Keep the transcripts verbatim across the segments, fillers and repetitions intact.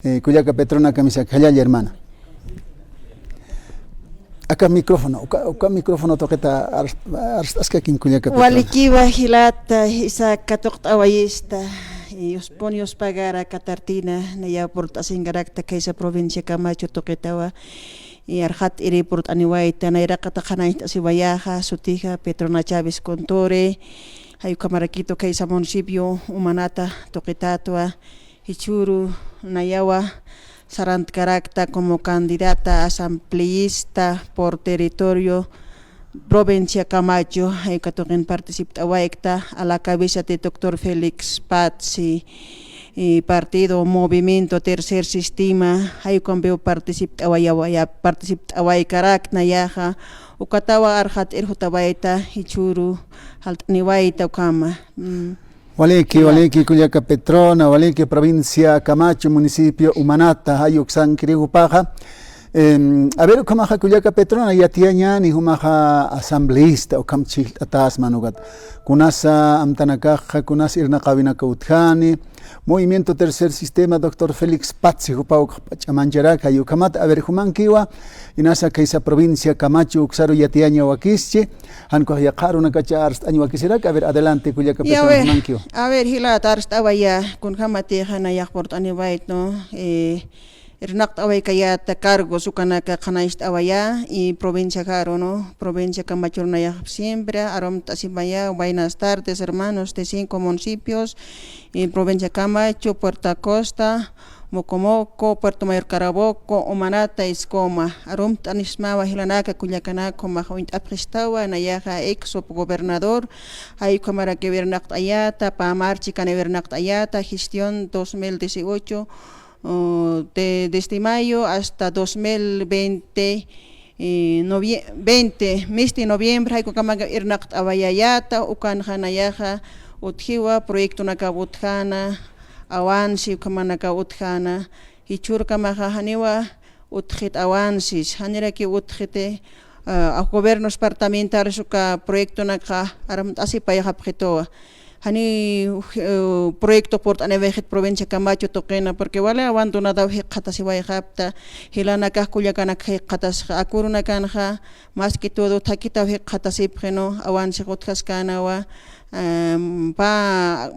Eh, kullaka Petrona, kamisa, jallalla, hermana. Aka micrófono, uka, uka micrófono tuqita arst-, arst'askakim, kullaka Petrona. Walikiwa jilata, isa katuqt'awayista, y uspuni uspagara katartina, nayaw purt'asinkarakta kaysa provincia Camacho tuqitawa, y arxat'iri purt'aniwayta, nayraqata qhanañcht'asiwayaxa, sutija Petrona Chávez Contore, jay ukhamarakitu kaysa municipio Umanata tuqitatwa, jichhüru nayawa sarantkarakta como candidata asambleísta por territorio provincia Camacho, jay uka tuqin participt'awaykta, a la cabeza de doctor Félix Patzi, y partido Movimiento Tercer Sistema, jay ukampiw participt'awayawaya-, participt'awaykarakta nayaxa, ukatawa arxat'ir jutawayta, jichhüru jalt'aniwayta ukhama. Mm. Waliki, waliki, kullaka Petrona, waliki, provincia Camacho, municipio Umanata, jay uksankiri jupaxa. Em, a ver, ukhamaxa, kullaka Petrona, yatiyañäni jumaxa asambleísta, ukham chhijllt'atäsman ukat. Kunasa amtanakaxa, kunasa irnaqäwinaka utjani, Movimiento Tercer Sistema, doctor Félix Patzi jupaw ukx pach'a mancharak, jay ukhamat, a ver, jumankiwa, inasa kaysa provincia Camacho uksaru yatiyaña wakischi, jan ukax yaqha arunakacha arst'añ wakisirak, a ver, adelante, kullaka Petrona, jumankiwa. A ver, jilata arst'awaya, kunjamatixa nayax purt'aniwayt, ¿no? Eh, irnaqt'awaykayäta cargos ukanaka qhanañcht'awaya, y provincia jaru, ¿no? Provincia Camacho nayax siempre arumt'asimaya, buenas tardes, hermanos de cinco municipios, y provincia Camacho, Puerto Acosta, Mocomoco, Puerto Mayor Caraboco, Umanata, Iscoma. Arumt'anismawa jilanaka, kullakanaka, jumax uñt'apxistawa, nayaxa ex subgobernador, jay ukhamarakiw irnaqt'ayäta, pä marchi kaniw irnaqt'ayäta, gestión dos mil dieciocho, uh, de, desde mayo hasta dos mil veinte, eh, novie-, veinte, mes de noviembre, jay ukamakam irnaqt'awayayäta, ukanxa nayaxa utjiwa, proyectonakaw utjäna, avance ukhamanakaw utjäna, jichhürkamaxa janiwa utjit avances, janirakiw utjiti, ah, gobiernos departamentales uka proyectonakxa armt'asipayxapxituwa. Jani, eh, proyecto purt'aniwayxit provincia Camacho tuqina, porque wali abandonadaw jikxatasiwayxapta, jilanakax kullakanakxa jikxatasxa, aka urunakanxa, más que todo, thakitaw jikxatasipxi, ¿no? Avancex utjaskänwa, em, pä,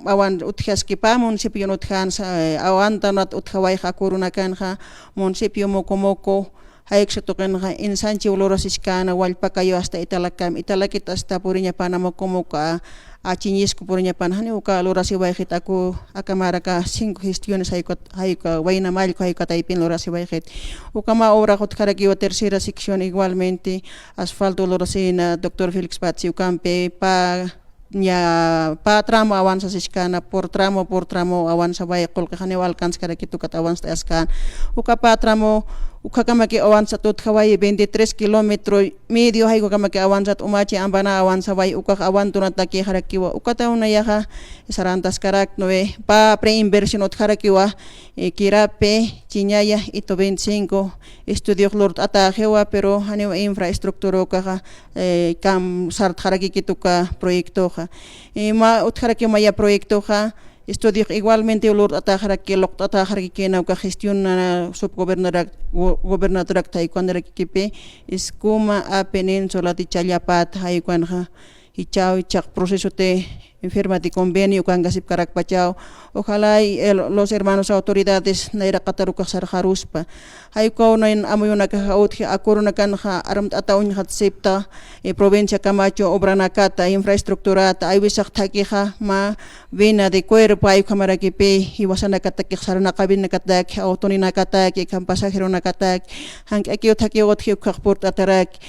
awan-, utjaski pä municipion utjänsa, eh, abandonat utjawayxa aka urunakanxa, municipio Mocomoco, jay uksa tuqinxa insanchiw lurasiskänwa, Wallpakayu hasta Italakam, Italakit hasta puriñapana, Mocomoco, a, Achiñisco puriñapana, janiw uka lurasiwayxit aka, aka maraka cinco gestiones, jay uka, jay uka wayna mallku, jay uka taypin lurasiwayxit. Ukama obrax utjarakiwa tercera sección igualmente, asfalto lurasina, doctor Félix Patzi ukampi, pä, ña, pä tramo avanzasiskana, por tramo, por tramo avanzaway, qullqi janiw alcanzkarakit ukat avanzt'askana. Uka pä tramo, ukhakamaki avanzat utjaway veintitrés kilómetro medio, jay ukakamaki avanzat umachi ambana avanzaway, ukax abandonat dakixarakiwa. Ukataw nayaxa sarantaskarak, ¿no ve? Pä preinversión utjarakiwa, eh, Quirape, Chiñaya, Hito veinticinco, estudiox lurt'atäxiwa, pero janiw infraestructura ukaxa, eh, kam sartxarakikit uka proyectoxa. Eh, mä utjarakiw maya proyectoxa, estudiox igualmente lurt'atäxaraki, luqt'atäxarakikina uka gestión, ah, subgobernarak-, go-, gobernadorak taykuanirakikipi, Iscuma, A P N, Solati Challapata, jay ukanxa, jichhaw, jichhax proceso de firma de convenio ukankasipkarakpachaw. Ojalá y el, los hermanos autoridades nayraqatar ukax sarxaruspa. Jay ukaw nayan amuyunakaxa utji, aka urunakanxa armt'ata uñjatsipta, eh, provincia Camacho obranakata, infraestructurata, aywisax thakixa mä vena de cuerpo, jay ukhamarakipi, jiwasanakatakix sarnaqawinakataki, autoninakataki, ikham pasajeronakataki, jank'akiw thakiw utji ukkhax purt'ataraki.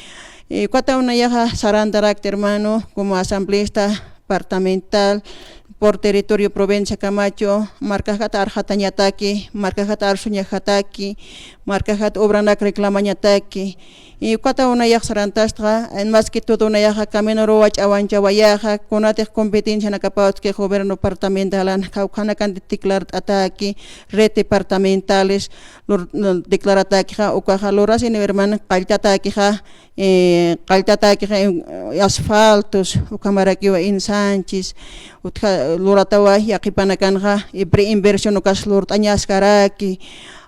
Eh, ukataw nayaxa sarantarakta, hermano, como asambleísta departamental por territorio provincia Camacho, markaxat arxatañataki, markaxat arsuñajataki, markaxat obranak reclamañataki. Y ukataw nayax sarantastaxa, en más que todo nayaxa caminoruw wach'awañchawayaxa, kunatix competencianakapaw utjki gobierno departamentalan, kawkhanakan declart'ataki, red departamentales, lur-, declaratakixa, ukaxa lurasiniw, hermano, qalltatakixa, eh, qalltatakixa, eh, asfaltos, ukhamarakiwa insanchis, utja, luratawa yaqhipanakanxa, eh, preinversión ukas lurt'añaskaraki,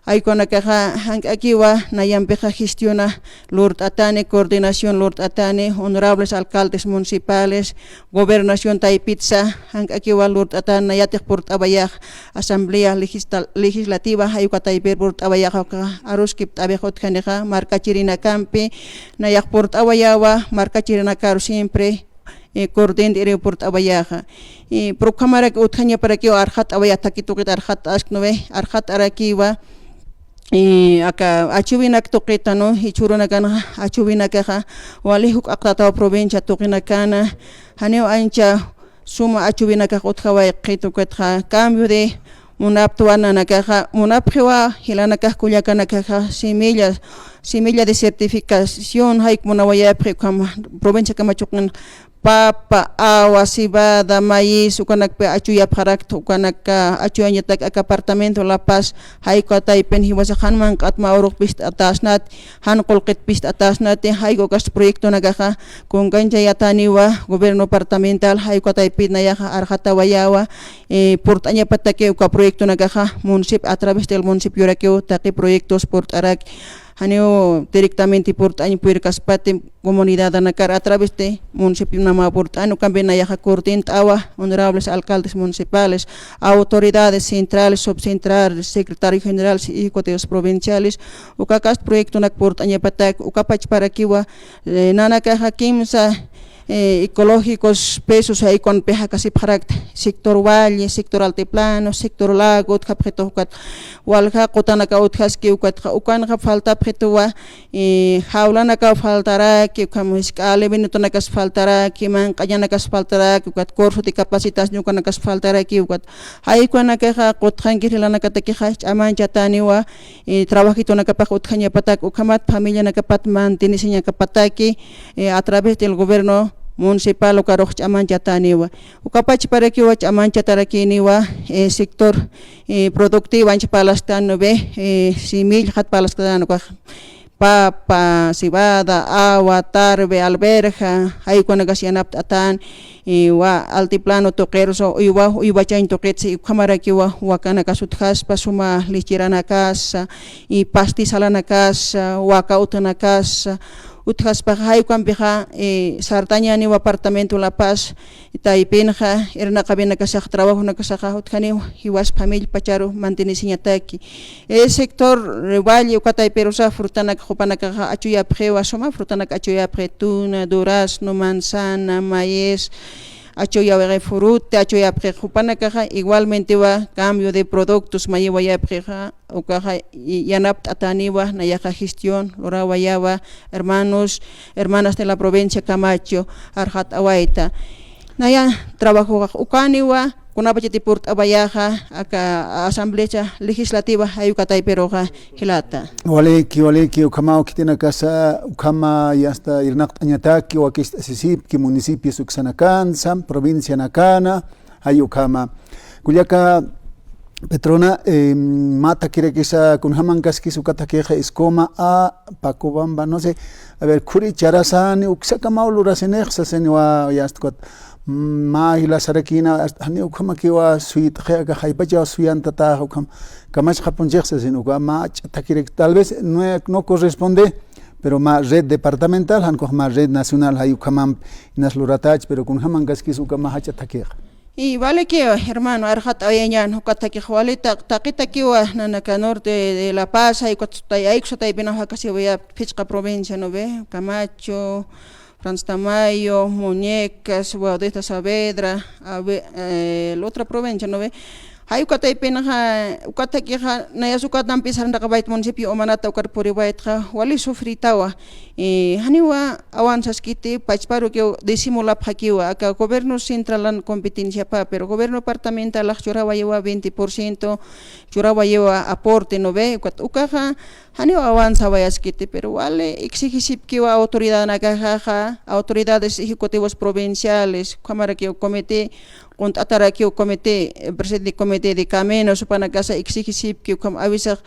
Jaykunakaxa jank'akiwa nayampixa gestiona lurt'atani, coordinación lurt'atani, honorables alcaldes municipales, gobernación taypitsa, jank'akiwa lurt'atani, nayatix purt'awayax asamblea legisla-, legislativa, jay uka taypir purt'awayax uka aruskipt'awix utjanixa, markachirinakampi, nayax purt'awayawa, markachirinakaru siempre, eh, coordinir purt'awayaxa. Y pero ukhamarak utjañaparakiw arxat'awaya, thakhi tuqit arxat'asknuwi, arxat'arakiwa, y aka achuwinak tuqita, ¿no? Jichhürunakan achuwinakaxa, wali juk'aqtataw provincia tuqinakana, janiw ancha suma achuwinakax utjawayqit ukatxa, cambio de munaptwa nanakaxa, munapxiwa jilanakax kullakanakaxa, semilla, semilla de certificación, jayk munawayapxi, ukham provincia Camachoqin, papa, awa, cebada, maíz, ukanakpi achuyapxarakta, ukanaka achuyañatak aka apartamento La Paz, jayku taypin jiwasa jan manq'at mä urux pist'atäsnati, jan qullqit pist'atäsnati, jayku ukas proyectonakaxa, kunkanchayataniwa, gobierno departamental, jayku taypin nayaxa arxatawayawa, eh, purt'añapataki uka proyectonakaxa, municipio, a través del municipiorakiw, taqi proyectos purt'araki, janiw directamente purt'añ puyirkaspati, comunidadanakar a través de municipio nama purt'an, ukampi nayaxa coordint'awa, honorables alcaldes municipales, autoridades centrales, subcentrales, secretario general, ejecutivos provinciales, ukakas proyectonak purt'añapatak, uka pachparakiwa, eh, nanakaxa kimsa, eh, ecológicos pesos jaykunpi jakasipxarakta, sector valle, sector altiplano, sector lago, utjapxitu ukat, walja qutanaka utjaski ukatxa, ukanxa faltapxituwa, eh, jawlanakaw faltaraki, ukham jisk'a alimentonakas faltaraki, manq'añanakas faltaraki, ukat curso de capacitación ukanakas faltaraki, ukat jaykunakaxa qutqankir jilanakatakixa ch'amanchataniwa, eh, trabajitonakapax utjañapatak, ukhamat familianakapat mantenisiñakapataki, eh, a través del gobierno municipal ukarux ch'amanchataniwa. Uka pachparakiwa ch'amanchatarakiniwa, eh, sector, eh, productivo ancha parlasktan, ¿no ve? Eh, simillxat parlasktan, ukax papa, cebada, awa, tarwi, alberja, jaykunakas yanapt'atan, y wa altiplano tuqirsa, uywa, uywachañ tuqitsa, ukhamarakiwa wakanakas utjaspa, suma lecheranakasa, y pastizalanakas, waka utanakasa, utjaspa jaykampixa, eh, sartañaniwa apartamento La Paz, taypinxa, irnaqawinakasax, trabajonakasaxa, utjaniwa, jiwas familia pacharu mantenisiñataki. Eh, sector, eh, valle, uka taypirusa, frutanaka, jupanakaxa, achuyapxiwa, suma, frutanaka achuyapxi, tuna, durazno, manzana, maíz, achuyawixi, fruta, achuyapxi, jupanakaxa, igualmente wa, cambio de productos, mayiwayapxixa, ukaxa, y-, yanapt'ataniwa, nayaxa gestión, lurawayawa, hermanos, hermanas de la provincia Camacho, arxat'awayta. Naya trabajoxa ukaniwa, kunapachati purt'awayaxa, aka asamblea legislativa, jay uka taypiruxa, jilata. Waliki, waliki, ukhama khitinakasa, ukhama ya está irnaqt'añataki, wakist'asisipki, municipios uksanakansa, provincianakana, jay ukhama. Kullaka Petrona, eh, mä thakirakisa, kunjamankaskis uka thakixa Escoma a Pacobamba, no sé. A ver, khuri charasani, uksakamaw lurasinix, sasiniwa, ya está, ukat, mä jilasarakina, hasta jani ukhamakiwa suyt'xi, aka jaypachaw suyantatax, ukham, kamachxapunchix, sasin, uka mä ch'a thakirak, tal vez no, no corresponde, pero mä red departamental, jan ukax mä red nacional, jay ukhamamp, inas luratach, pero kunjamankaskis uka mä jach'a thakixa. Y waliki, hermano, arxat'awayañän, uka thakix wali taq-, taqitakiwa, nanaka norte de La Paz, jay ukat sutay, jay ukat sutaypinaw jakasiwayapxi, phichqa provincia, ¿no ve? Camacho, Franz Tamayo, Muñecas, Bautista Saavedra, a ve-, eh, la otra provincia, ¿no ve? Jay uka taypinxa, uka thakixa, nayas uka tampis sarnaqawayt municipio Umanata ukar puriwaytxa, wali sufritawa. Eh, janiwa avanzaskiti, pachparukiw disimulapxakiwa, aka gobierno centralan competenciapa, pero gobierno departamentalax churawayiwa veinte por ciento, churawayiwa aporte, ¿no ve? Ukat ukaxa, janiw avanzawayaskiti, pero wali exigisipkiwa autoridadnakaxaxa, autoridades ejecutivos provinciales, ukhamarakiw comité, qunt'atarakiw comité, eh, presidente comité de caminos, jupanakasa exigisipki, ukham avisax,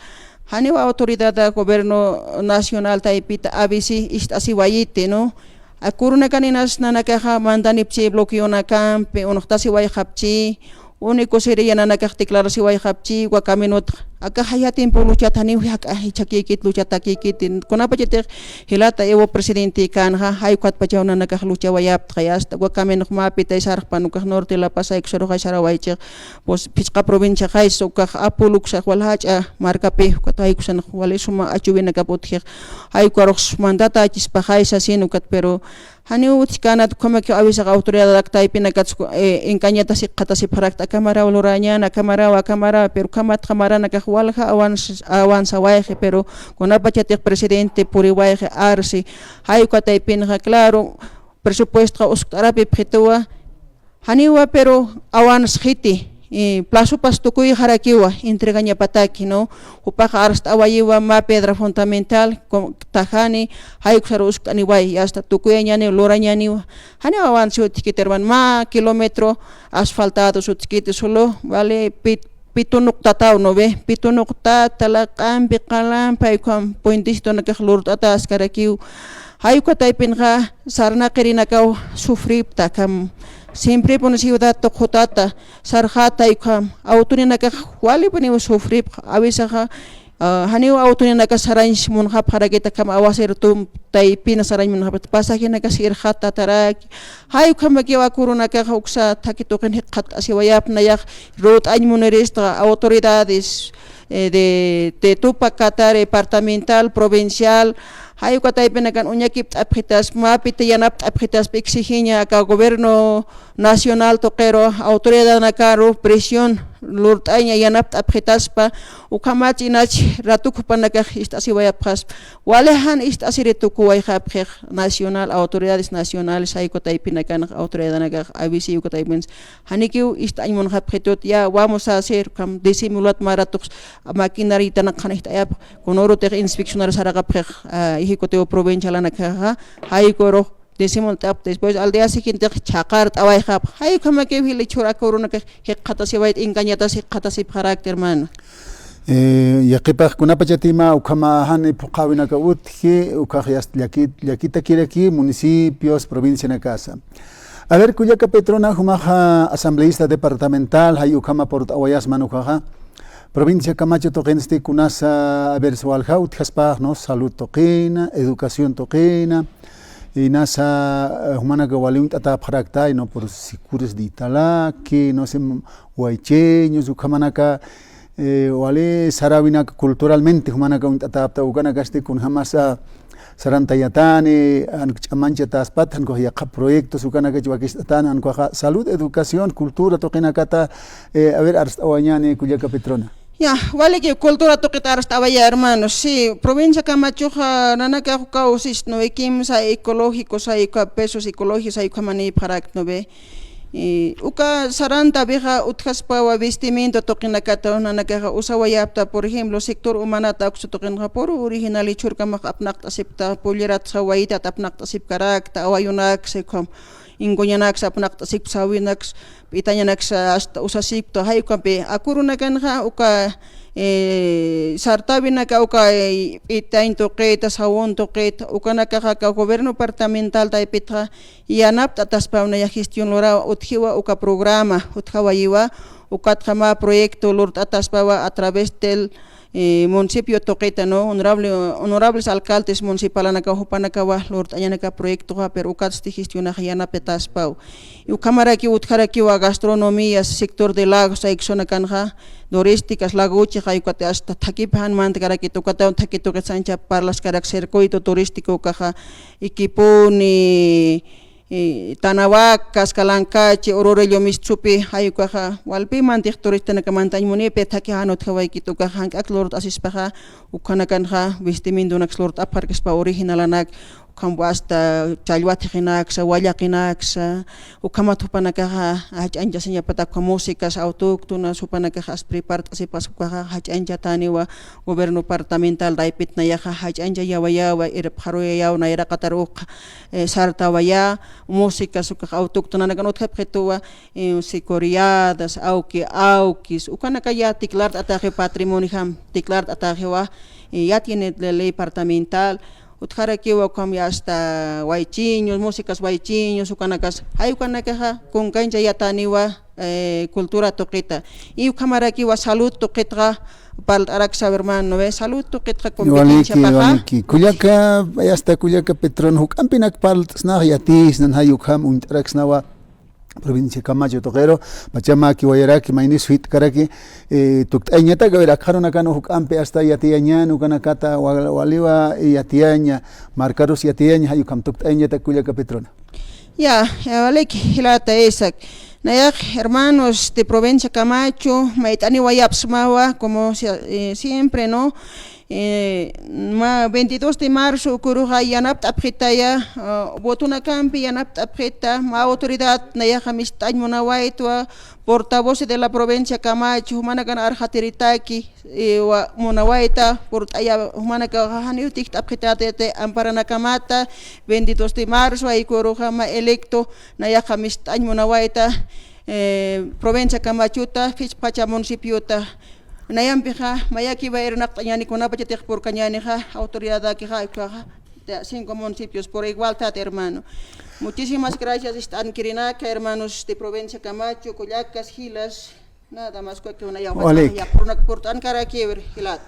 janiw autoridad gobierno nacional taypita avisi ist'asiwayiti, ¿no? Akürunakan inas nanakaxa mandanipchi bloqueonakampi, unuqtasiwayxapchi, Único sería nanakax declarasiwayxapchiwa caminot, akax jaya tiempo luchata, janiw jak'a jichhakïkit, luchatakïkit, kunapachatix jilata Evo presidente kanxa, jay ukatpachaw nanakax luchawayaptxa, y hasta uka caminux mä pitay sarxpan ukax norte La Paz jaykusarux jay sarawaychix, pues, phichqa provincia jaysa ukax Apolo uksax wal jach'a markapi, ukat jaykusanx wali suma achuwinakap utjix, jaykukarux mandatachispa jaysa sino ukat, pero janiw utjkänat, ukhamakiw awisax autoridadanak taypinakats, eh, engañatas jikxatasipxarakta, akamaraw lurañäni, akamaraw, akamaraw, pero ukhamatxa maranakax walja avanz-, avanzawayxi, pero kunapachatix presidente puriwayxi arsi, jay uka taypinxa, claro, presupuestoxa uskt'arapipxituwa, janiwa, pero avanzxiti, eh, plazopas tukuyxarakiwa, entregañapataki, ¿no? Jupax arst'awayiwa mä piedra fundamental, com-, tajani, jaykusar uskt'aniway, y hasta tukuyañäniw, lurañäniwa. Janiw avance utjkiti, hermano, mä kilómetro asfaltados utjkiti, solo, vale, pit-, pitunuqtataw, ¿no ve? Pitunuqtata, laq'ampi, qalampi, jay ukham puentecitonakax lurt'ataskarakiw. Jay uka taypinxa sarnaqirinakaw sufripta, akham, siemprepuni ciudad tuqutata, sarxata, jay ukham, autorinakax walipuniw sufripxa, awisaxa, ah, janiw autorinakax sarañs munxapxarakit, akham aguacero tum taypina sarañ munxapxarakit, pasajinakax irxatataraki, jay ukhamakiw akurunakax uksa thakhi tuqin jikxatkasiwayapxi, nayax lurt'añ munirista autoridades, eh, de, de Tupac Katari departamental, provincial, jay uka taypinakan uñakipt'apxitaspa, mä pita yanapt'apxitaspa, exigiña aka gobierno nacional tuqiru, autoridadnakaru presión lurt'aña yanapt'apxitaspa, ukhamat inach ratuk jupanakax ist'asiwayapxaspa, wali jan ist'asiri tukuwayxapxix nacional, autoridades nacionales, jay uka taypinakanx, autoridadnakax, avisi uka taypins, janikiw ist'añ munxapxitut, ya vamos a hacer, ukham, disimulat mä ratux maquinaritanakax jan ist'ayapx, kunürutix inspeccionar saraqapxix, ah, ejecutivo provincialanakaxa, jay ukarux disimult'apx, después al día siguientex chhaqart'awayxapx, jay ukhamakiw jila jichhür akurunakax jikxatasiwayt, engañatas jikxatasipxarakta, hermano. Eh, yaqhipax kunapachatïma ukhama jan phuqhäwinaka utji, ukhax yast llakit-, llakitakiraki municipios, provincianakasa. A ver, kullaka Petrona, jumaxa asambleísta departamental, jay ukhama purt'awayasma ukaxa. Provincia Camacho tuqinsti kunasa, a ver, walja utjaspax, ¿no? Salud tuqina, educación tuqina, inasa, eh, jumanaka wali uñt'atäpxarakta, ¿no? Por Sicures de Italaki, no sé, waycheños, ukhamanaka, eh, wali saräwinaka culturalmente jumanaka uñt'atäpxta, ukanakasti kunjamasa sarantayatani, jan ch'amanchatäspat, jan ukax yaqha proyectos ukanakach wakicht'atani, jan ukaxa salud, educación, cultura tuqinakata, eh, a ver, arst'awañäni kullaka Petrona. Ya, waliki cultura tuqit arst'awaya, hermano. Sí, provincia Camachoxa nanakax kawsist, ¿no? Kimsa ecológicos, jay uka pesos ecológicos, jay ukhamanïpxarakt, ¿no ve? Y uka sarantawixa utjaspawa vestimenta tuqinakata, nanakaxa usawayapta, por ejemplo, sector umanata uksa tuqinxa puro original jichhürkamax apnaqt'asipta, polleratxa wayitat apnaqt'asipkarakta, awayunaksa, ukham, inkuñanaksa apnaqt'asipta, sawinaksa, p'itañanaksa hasta usasipta, jay ukampi akurunakanxa uka, eh, sartawinaka uka, eh, p'itañ tuqita, sawun tuqita, ukanakaxa aka gobierno departamental taypitxa, yanapt'ataspawa, naya gestión lurawa, utjiwa uka programa, utjawayiwa, ukatxa mä proyecto lurt'ataspawa a través del, eh, municipio tuqita, ¿no? Honorable, honorables alcaldes municipalanakaw jupanakawa lurt'añanaka proyectoxa, pero ukatsti gestionax yanapataspaw. Y ukhamarakiw utjarakiwa gastronomía, sector de lagos, jay uksunakanxa, turísticas, laguchix, jay ukati hasta thakhipi jan mantkarakit, ukataw thakhi tuqit sancha parlaskarak circuito turístico ukaxa, Iquipuni, eh, Tanawak, Cascalancachi, Oruro, Illomisquesopi, jay ukaxa, walpï mantix turistanaka mantañ munïpi, thakhi jan utjawaykit ukaxa, jank'ak lurt'asispaxa, ukhanakanxa, vestimentunaks lurt'apxarkispa originalanak, ukham hasta challwa thixinaksa, wallaqinaksa, ukhamat jupanakaxa, jach'añchasiñapatak uka músicas autóctonas, jupanakaxa, as prepart'asipas ukaxa, jach'añchatäniwa, gobierno departamental taypit nayaxa, jach'añchayawayawa, irpxaruyayaw, nayraqatar uk, eh, sartawaya, músicas ukax autóctonanakan utjapxituwa, eh, sicoriadas, awki, awkis, ukanaka ya declart'ataxi patrimoniojam, declart'ataxiwa, eh, ya tiene la ley departamental, Utjarakiwa ukham ya hasta waychiños, músicas waychiños, ukanakas. Jay ukanakaxa kunkancha yataniwa, eh, cultura tuqita. Y ukhamarakiwa salud tuqitxa parlt'araksa, hermano, ¿ve? Salud tuqitxa competencia paxa. Waliki, waliki. Kullaka, hasta kullaka Petrona, juk'ampinak parlt'snax yatisnan, jay ukham uñt'araksnawa provincia Camacho tuqiru, pachamaki wayaraki, maynis jit'karaki, eh, tukt'ayañataka, a ver, akxarunakan juk'ampi hasta yatiyañan, ukanakata wa-, waliwa yatiyaña, markarus yatiyaña, jay ukham tukt'ayañataka kullaka Petrona. Ya, ya, waliki, jilata Isaac. Nayax, hermanos de provincia Camacho, mayt'aniwa yapsmawa, como si-, eh, siempre, ¿no? Eh, mä veintidós de marzo uküruxa yanapt'apxitaya, ah, votonakampi yanapt'apxita, mä autoridad nayaxa mist'añ munawaytwa, portavoz de la provincia Camacho, jumanakan arxatiritaki, eh, wa-, munawayta, purt'aya, jumanakaxa janiw tikt'apxitätati amparanakamata, veintidós de marzo, jay uküruxa mä electo, nayaxa mist'añ munawayta, eh, provincia Camachota, jichp'acha municipiota, nayampixa, mayakiwa irnaqt'añäni kunapachatix purkañänixa, autoridadakixa, ukaxa, de cinco municipios por igualdad, hermano. Muchísimas gracias, ist'ankirinaka, hermanos de provincia Camacho, kullakas, jilas, nada más, kullaka, una ya, walik, ya, purnak purt'ankarakiw, jilat.